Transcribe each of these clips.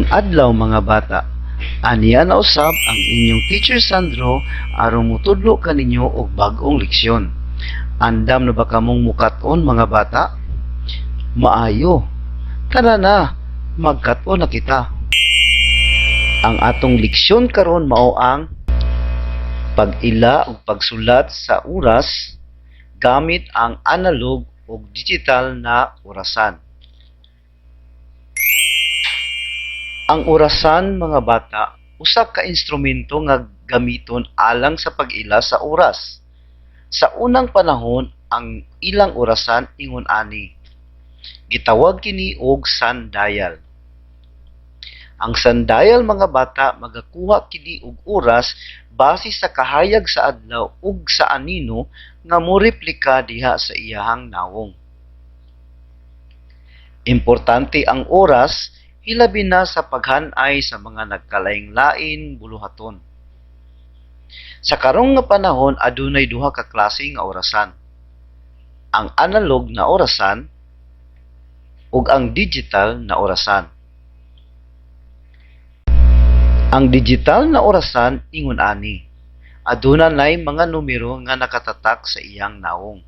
Maayong adlaw, mga bata. Aniya na usab ang inyong Teacher Sandro aron motudlo kaninyo og bag-ong leksyon. Andam na ba kamong mukat-on, mga bata? Maayo. Tara na, magkat-on na kita. Ang atong leksyon karon mao ang pag-ila ug pagsulat sa oras gamit ang analog ug digital na orasan. Ang orasan, mga bata, usa ka instrumento nga gamiton alang sa pag-ila sa oras. Sa unang panahon, ang ilang orasan ingon ani. Gitawag kini og sundial. Ang sundial, mga bata, magakuha kini og oras base sa kahayag sa adlaw ug sa anino nga moreplika diha sa iyahang nawong. Importante ang oras hilabi na sa paghanay sa mga nagkalain-lain buluhaton. Sa karong nga panahon, adunay duha ka klase nga orasan: ang analog na orasan ug ang digital na orasan. Ang digital na orasan ingon ani. Aduna nay mga numero nga nakatatak sa iyang nawong.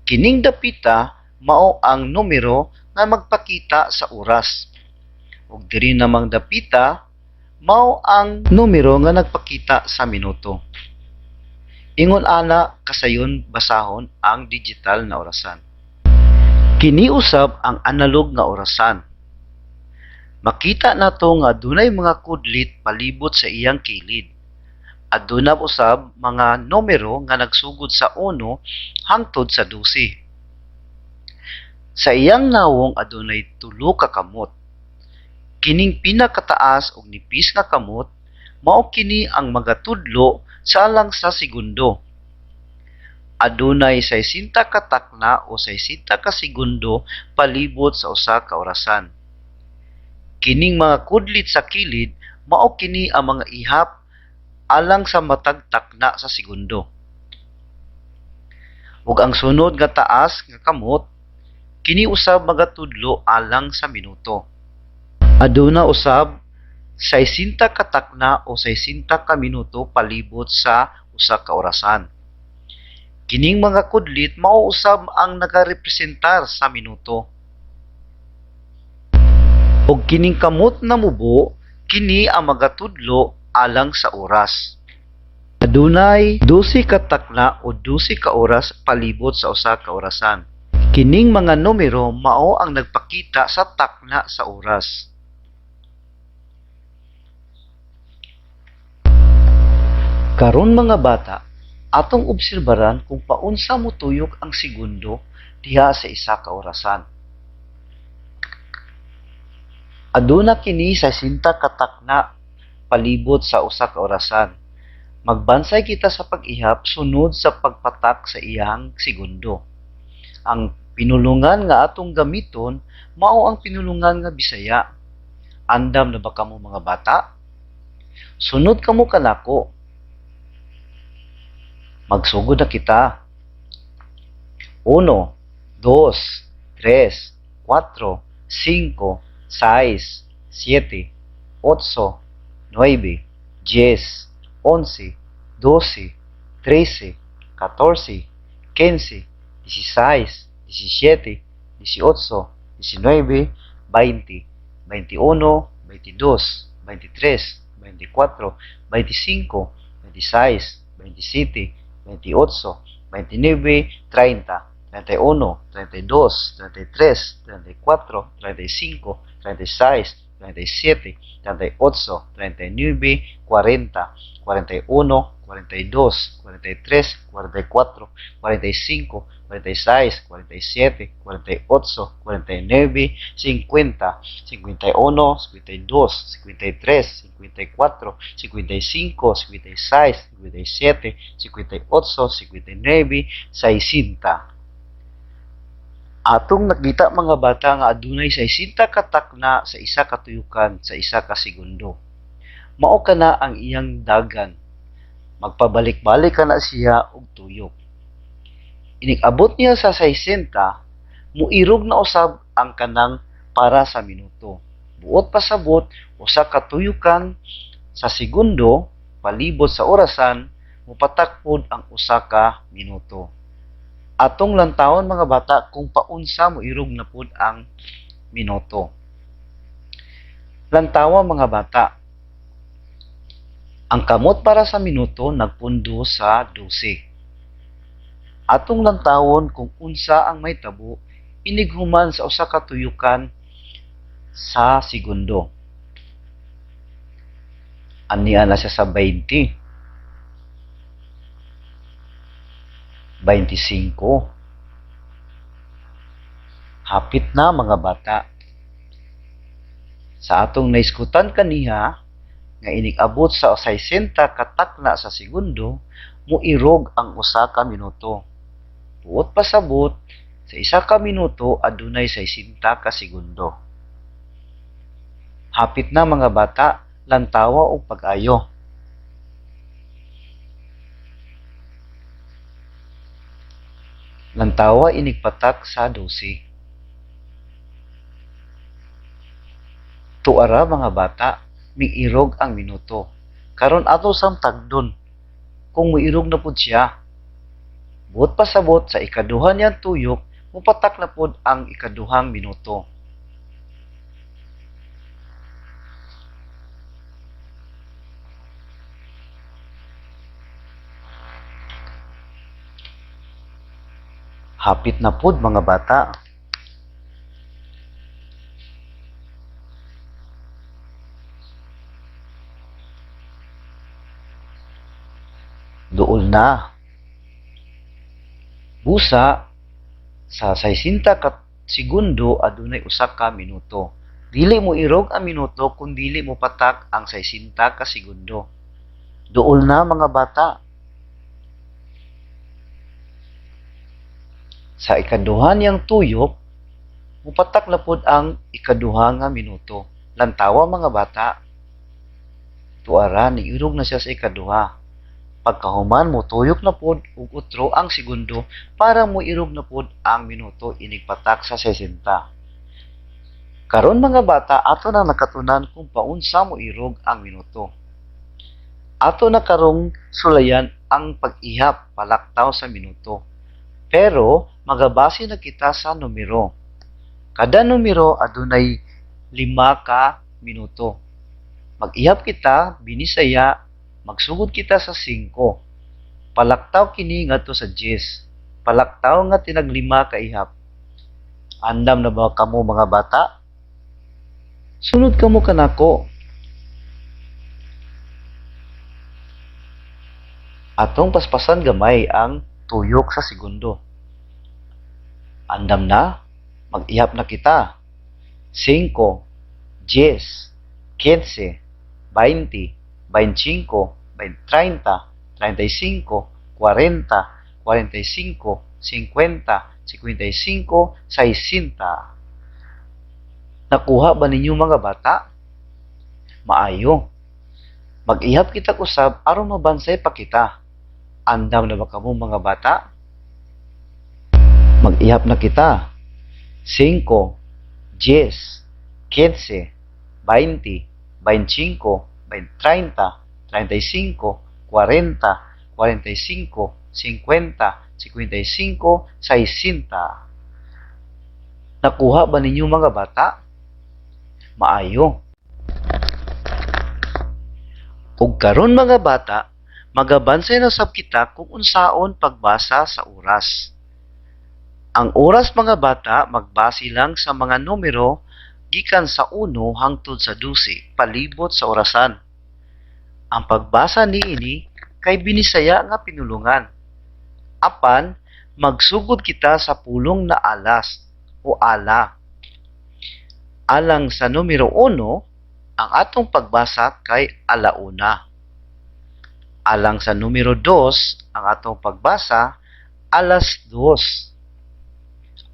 Kining dapita mao ang numero nga magpakita sa oras. Ug diri namang dapita mao ang numero nga nagpakita sa minuto. Ingon ana kasayon basahon ang digital na orasan. Kini usab ang analog nga orasan. Makita nato nga adunay mga kudlit palibot sa iyang kilid. Aduna usab mga numero nga nagsugod sa 1 hangtod sa 12. Sa iyang nawong adunay tulo ka kamot. Kining pinakataas ug nipis nga kamot mao kini ang magatudlo sa alang sa segundo. Adunay 60 ka takna o 60 ka segundo palibot sa usa ka orasan. Kining mga kudlit sa kilid mao kini ang mga ihap alang sa matag takna sa segundo. Ug ang sunod nga taas nga kamot kini usab magatudlo alang sa minuto. Aduna usab 60 ka takna o 60 ka minuto palibot sa usa ka orasan. Kining mga kudlit mao usab ang nagarepresentar sa minuto. Ug kining kamot na mubo, kini ang magatudlo alang sa oras. Adunay 12 ka takna o 12 ka oras palibot sa usa ka orasan. Kining mga numero mao ang nagpakita sa takna sa oras. Karon, mga bata, atong obserbaran kung paunsa motuyok ang segundo diha sa isa ka orasan. Aduna kini 60 ka takna palibot sa usa ka orasan. Magbansay kita sa pag-ihap sunod sa pagpatak sa iyang segundo. Ang pinulungan nga atong gamiton mao ang pinulungan nga Bisaya. Andam na ba kamo, mga bata? Sunod kamo kanako. Magsugod na kita. 1, 2, 3, 4, 5, 6, 7, 8, 9, 10, 11, 12, 13, 14, 15, 16, 17, 18, 19, 20, 21, 22, 23, 24, 25, 26, 27, 28, 29, 30, 31, 32, 33, 34, 35, 36, 37, 38, 39, 40, 41, 42, 43, 44, 45, 46, 47, 48, 49, 50, 51, 52, 53, 54, 55, 56, 57, 58, 59, 60. Atong nakita, mga bata, nga adunay 60 ka takna sa isa ka tuyukan sa isa ka segundo. Mao kana ang iyang dagan. Magpabalik-balik kana siya og tuyok. Inig-abot niya sa 60, muirog na usab ang kanang para sa minuto. Buot pasabot, usa ka tuyukan sa segundo palibot sa orasan mopatak pod ang usa ka minuto. Atong lantawon, mga bata, kung paunsa moirog na pod ang minuto. Lantawa, mga bata. Ang kamot para sa minuto nagpundo sa 12. Atong lantawon kung unsa ang mahitabo inighuman sa usa ka tuyukan sa segundo. Ania na siya sa 20. 25. Hapit na, mga bata. Sa atong naiskutan kaniha, nga inig-abot sa 60 katakna sa segundo, muirog ang usa ka minuto. Buot pasabot, sa isa ka minuto adunay 60 ka segundo. Hapit na, mga bata, lantawa og pag-ayo. Lantawa inigpatak sa 12. Tuara, mga bata, miirog ang minuto. Karon ato sang tagdon kung miirog na pud siya. Buot pasabot, sa ikaduha niyang tuyok, mupatak na pud ang ikaduhang minuto. Hapit na pud, mga bata. Duol na. Busa, sa 60 ka segundo adunay usa ka minuto. Dili mo irog ang minuto kung dili mo patak ang 60 ka segundo. Duol na, mga bata. Sa ikaduha niyang tuyok, mupatak na pod ang ikaduha nga minuto. Lantawa, mga bata. Tuara, niirog na siya sa ikaduha. Pagkahuman, mutuyok na pod og utro ang segundo para muirog na pod ang minuto inigpatak sa 60. Karon, mga bata, ato na nakatunan kung paunsa moirog ang minuto. Ato na karong sulayan ang pag-ihap palaktaw sa minuto. Pero magabase na kita sa numero. Kada numero adunay 5 ka minuto. Mag-ihap kita binisaya, magsugod kita sa 5. Palaktaw kini ngadto sa 10. Palaktaw nga tinag 5 ka ihap. Andam na ba kamo, mga bata? Sunod kamo kanako. Atong paspasan gamay ang tuyok sa segundo. Andam na? Mag-ihap na kita. 5, 10, 15, 20, 25, 30, 35, 40, 45, 50, 55, 60. Nakuha ba ninyo, mga bata? Maayo. Mag-ihap kita usab aron mabansay pa kita. Andam na ba kamo, mga bata? Mag-ihap na kita. 5, 10, 15, 20, 25, 30, 35, 40, 45, 50, 55, 60. Nakuha ba ninyo, mga bata? Maayo. Ug karon, mga bata, magabansay na sab kita kung unsaon pagbasa sa oras. Ang oras, mga bata, magbase lang sa mga numero gikan sa 1 hangtod sa 12 palibot sa orasan. Ang pagbasa niini kay binisaya nga pinulungan. Apan magsugod kita sa pulong na alas o ala. Alang sa numero 1, ang atong pagbasa kay alauna. Alang sa numero 2, ang atong pagbasa alas 2.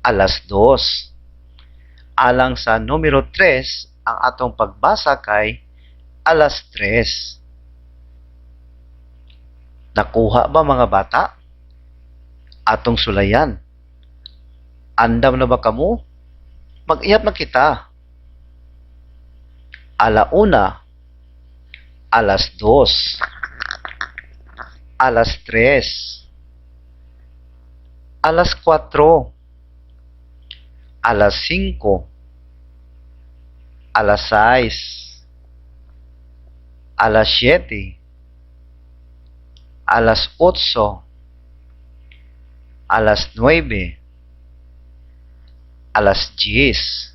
Alas 2. Alang sa numero 3, ang atong pagbasa kay alas 3. Nakuha ba, mga bata? Atong sulayan. Andam na ba kamo? Mag-ihap na kita. Alauna, 2:00, 3:00, 4:00, 5:00, 6:00, 7:00, 8:00, 9:00, 10:00,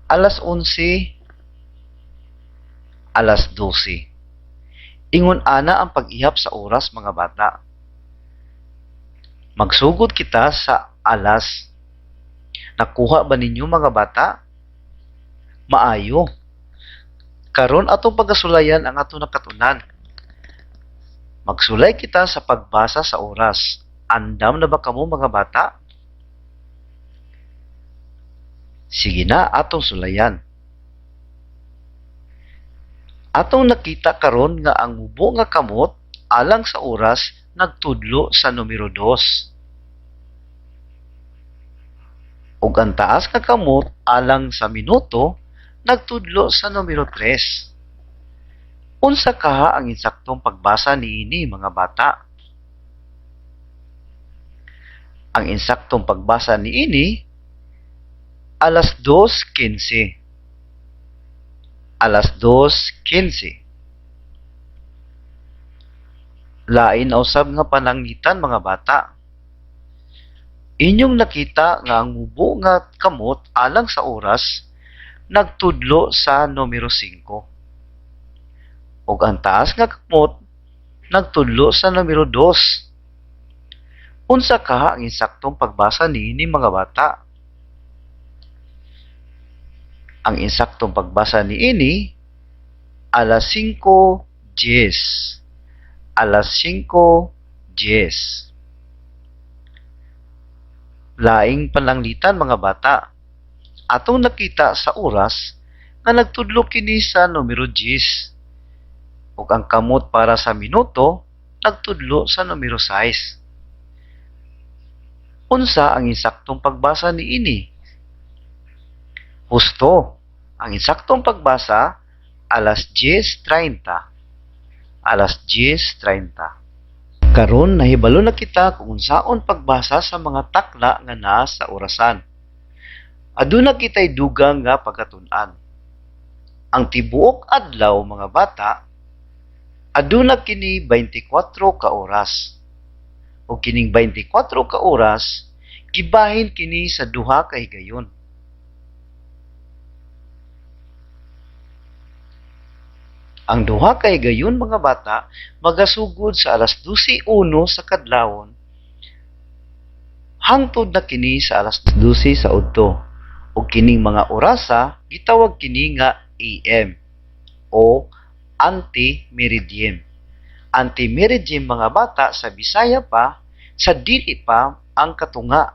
11:00, 12:00. Ingon ana ang pag-ihap sa oras, mga bata. Magsugod kita sa alas. Nakuha ba ninyo, mga bata? Maayo. Karon, atong pagasulayan ang atong nakatunan. Magsulay kita sa pagbasa sa oras. Andam na ba kamo, mga bata? Sige na, atong sulayan. Atong nakita karon nga ang mubo nga kamot alang sa oras nagtudlo sa numero 2. Ug ang taas nga kamot alang sa minuto nagtudlo sa numero 3. Unsa kaha ang insaktong pagbasa niini, mga bata? Ang insaktong pagbasa niini, 2:15. 2:15. Lain na usab nga pananglitan, mga bata. Inyong nakita nga ang mubo nga kamot alang sa oras nagtudlo sa numero 5. Ug ang taas nga kamot nagtudlo sa numero 2. Unsa kaha ang insaktong pagbasa niini, mga bata? Ang insaktong pagbasa niini, 5:10. 5:10. Laing pananglitan, mga bata. Atong nakita sa oras nga nagtudlo kini sa numero 10. Ug ang kamot para sa minuto nagtudlo sa numero 6. Unsa ang insaktong pagbasa niini? Husto. Ang insaktong pagbasa, 10:30. 10:30. Karon, nahibalo na kita kung unsaon pagbasa sa mga takna nga naa sa orasan. Aduna kitay dugang nga pagkatun-an. Ang tibuok adlaw, mga bata, aduna kini 24 ka oras. Ug kining 24 ka oras, gibahin kini sa duha ka higayon. Ang duha ka higayon, mga bata, magasugod sa 12:01 sa kadlawon hangtod na kini sa 12:00 sa udto. Ug kining mga orasa gitawag kini nga AM o ante-meridiem. Ante-meridiem, mga bata, sa Bisaya pa, sa dili pa ang katunga.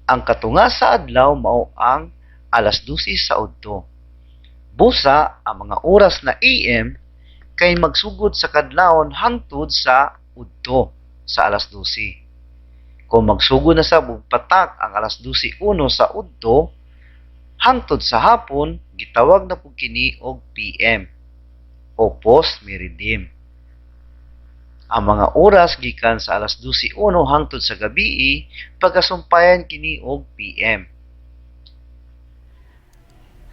Ang katunga sa adlaw mao ang 12:00 sa udto. Busa, ang mga oras na AM kay magsugod sa kadlawon hangtod sa udto sa 12:00. Kung magsugod na sa patak ang 12:01 sa udto hangtod sa hapon, gitawag na pud kini og PM o post-meridiem. Ang mga oras gikan sa 12:01 hangtod sa gabii, pagkasumpayan kini og PM.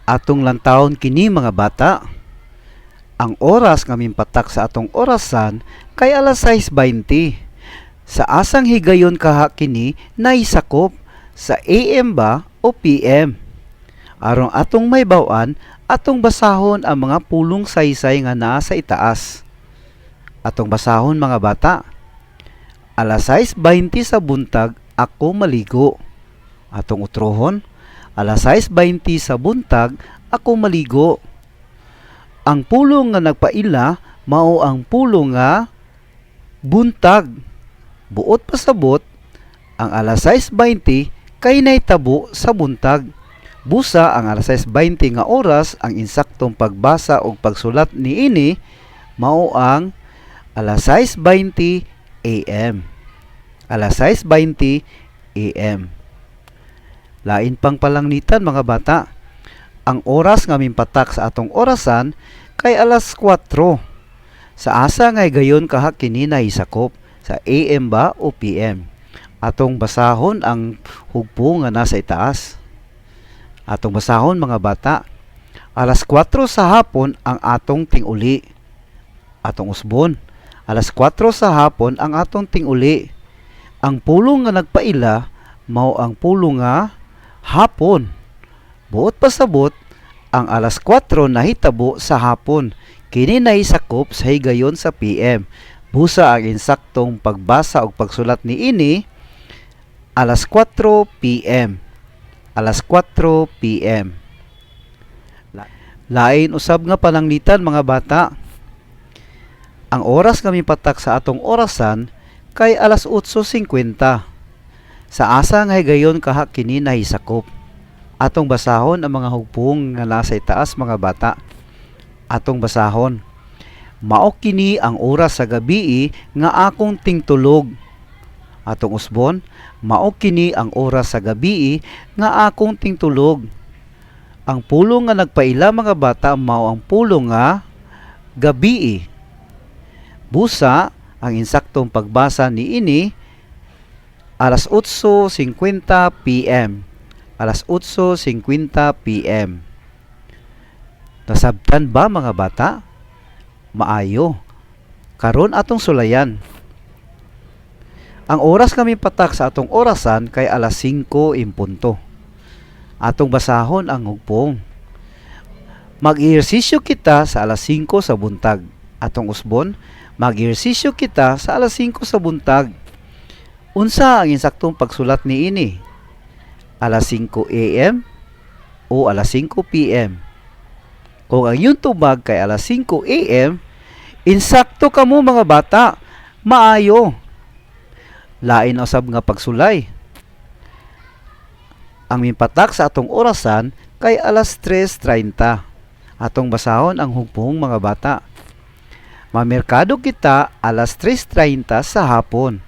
Atong lantawon kini, mga bata. Ang oras nga mimpatak sa atong orasan kay 6:20. Sa asang higayon kaha kini naisakop, sa AM ba o PM? Aron atong mahibaw-an, atong basahon ang mga pulong saysay nga naa sa itaas. Atong basahon, mga bata. 6:20 sa buntag ako maligo. Atong utrohon. 6:20 sa buntag ako maligo. Ang pulong nga nagpaila mao ang pulong nga buntag. Buot pasabot, ang 6:20 kay nahitabo sa buntag. Busa ang 6:20 nga oras, ang insaktong pagbasa og pagsulat niini mao ang 6:20 AM. 6:20 AM. Lain pang palanglitan, mga bata. Ang oras nga mipatak sa atong orasan kay alas 4. Sa asa nga higayon kaha kini nahisakop? Sa AM ba o PM? Atong basahon ang hugpo nga nasa itaas. Atong basahon, mga bata. Alas 4 sa hapon ang atong ting-uli. Atong usbon. Alas 4 sa hapon ang atong ting-uli. Ang pulong nga nagpaila mao ang pulong nga hapon. Buot pasabot, ang alas 4 nahitabo sa hapon. Kini nahisakop sa higayon sa PM. Busa ang insaktong pagbasa ug pagsulat niini alas 4 PM. Alas 4 PM. Lain usab nga pananglitan, mga bata. Ang oras nga mipatak sa atong orasan kay alas 8:50. Sa asa nga higayon kaha kini nahisakop? Atong basahon ang mga hugpong nga nasa itaas, mga bata. Atong basahon. Mao kini ang oras sa gabii nga akong tingtulog. Atong usbon, mao kini ang oras sa gabii nga akong tingtulog. Ang pulong nga nagpaila, mga bata, mao ang pulong nga gabii. Busa ang insaktong pagbasa niini alas 8:50 PM. Alas 8:50 PM. Nasabtan ba, mga bata? Maayo. Karon atong sulayan. Ang oras nga mipatak sa atong orasan kay alas 5 impunto. Atong basahon ang hugpong. Mag-ehersisyo kita sa alas 5 sa buntag. Atong usbon, mag-ehersisyo kita sa alas 5 sa buntag. Unsa ang insaktong pagsulat niini? Alas 5 AM o alas 5 PM? Kung ang iyong tubag kay alas 5 AM, insakto kamo, mga bata. Maayo. Lain usab nga pagsulay. Ang mipatak sa atong orasan kay alas 3:30. Atong basahon ang hugpong, mga bata. Mamerkado kita alas 3:30 sa hapon.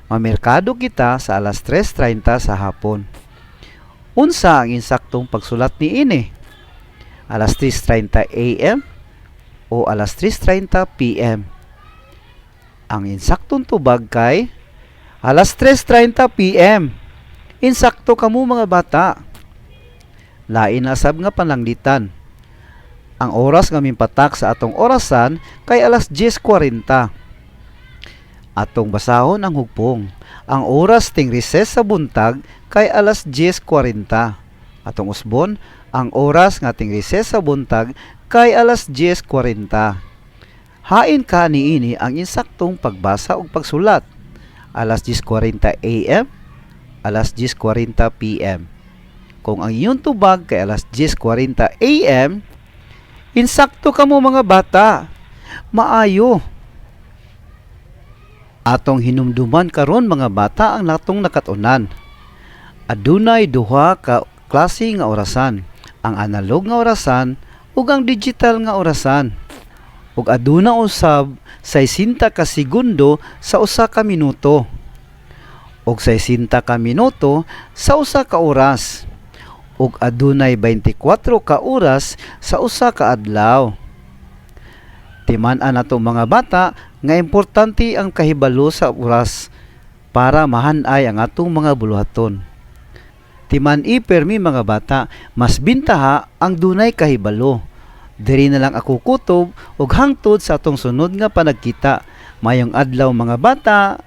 Mamerkado kita sa alas 3:30 sa hapon. Unsa ang insaktong pagsulat niini? Alas 3:30 AM o alas 3:30 PM? Ang insaktong tubag kay alas 3:30 PM. Insakto kamo, mga bata. Lain na sab nga pananglitan. Ang oras nga mipatak sa atong orasan kay alas 10:40. Atong basahon ang hugpong. Ang oras ting recess sa buntag kay alas 10:40. Atong usbon, ang oras nga ting recess sa buntag kay alas 10:40. Hain ka niini ang insaktong pagbasa ug pagsulat? Alas 10:40 AM, alas 10:40 PM? Kung ang iyong tubag kay alas 10:40 AM, insakto kamo, mga bata. Maayo. Atong hinumduman karon, mga bata, ang natong nakat-unan. Adunay duha ka klase nga orasan, ang analog nga orasan ug ang digital nga orasan. Ug aduna usab 60 ka segundo sa usa ka minuto ug 60 ka minuto sa usa ka oras. Ug adunay 24 ka oras sa usa ka adlaw. Timan-an nato, mga bata, nga importante ang kahibalo sa oras para mahanay ang atong mga buluhaton. Timan-i permi, mga bata, mas bintaha ang dunay kahibalo. Diri na lang ako kutob ug hangtod sa atong sunod nga panagkita. Mayong adlaw, mga bata.